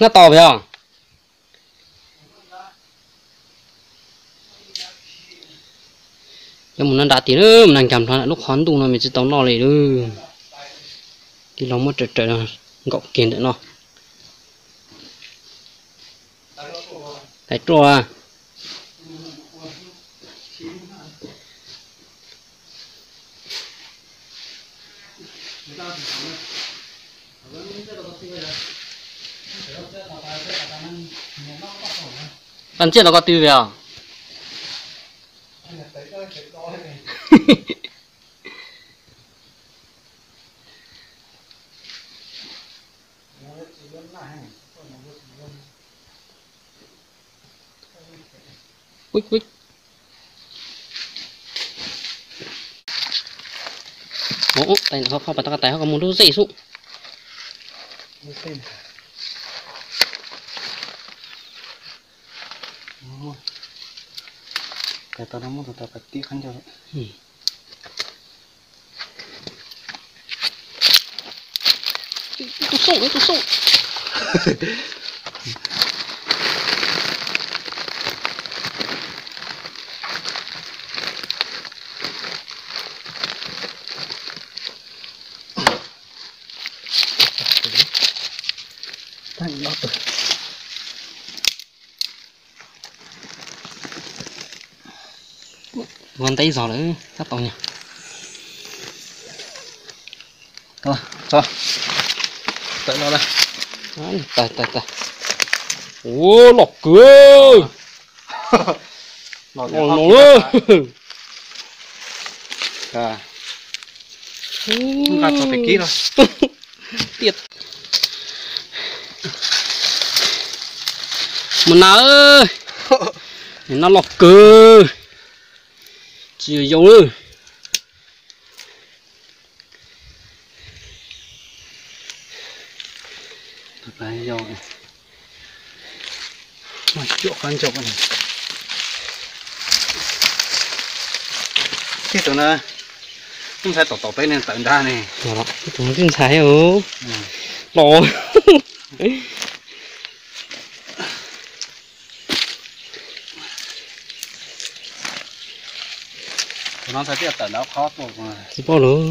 Noj tos pem os. Cov mus no nram tid lawm, mus na nkag plho lub qhov ntuj no mas tsis tau noj li lawm. Tij laug muab raws raws nkaum kiag ntawm no. Tais ruaj. Paj ntxiaj los koj twg pem os? Ub, ub. Ub, ub, tais no, qhov pas tab tais ho mus lub zej xwb. Tais tau no muab tus tau pas tib qab ncauj. Ib tug xauj, ib tug xauj. Ua ntej zog lawm tab tom nyog. Tawm no, tawm tawm. Ua loj kawg. Loj no. Nqa txog pem kib no. Tiaj. Mus na, noj loj kawg. Tsis yau lawm. Cuam qab ncauj. Tib tus na, tub ntxhais tom tom peb ne, tawm nrad ne. Tib tus tub ntxhais los. Tsis paub lawm.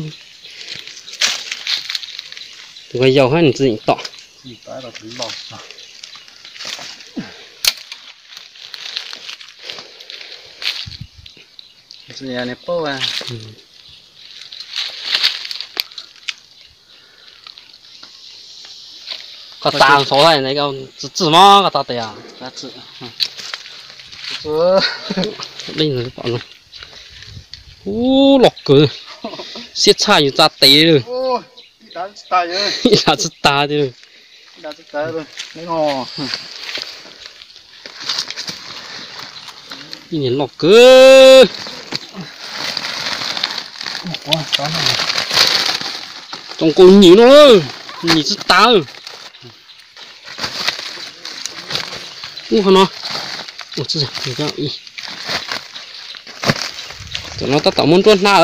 Tus ko yau hab nws tsis yeem tom. Koj txav ntxhov txi txi mog, koj txav tes. Ub, loj kawg, siab tshaj yus txav tes li. Ib dav tsis tag li. Ib niag loj kawg. Tau nkaus nyim no, nyim tsis tas. Ub, qhov no. Tam no tab tom muab nruab hnab.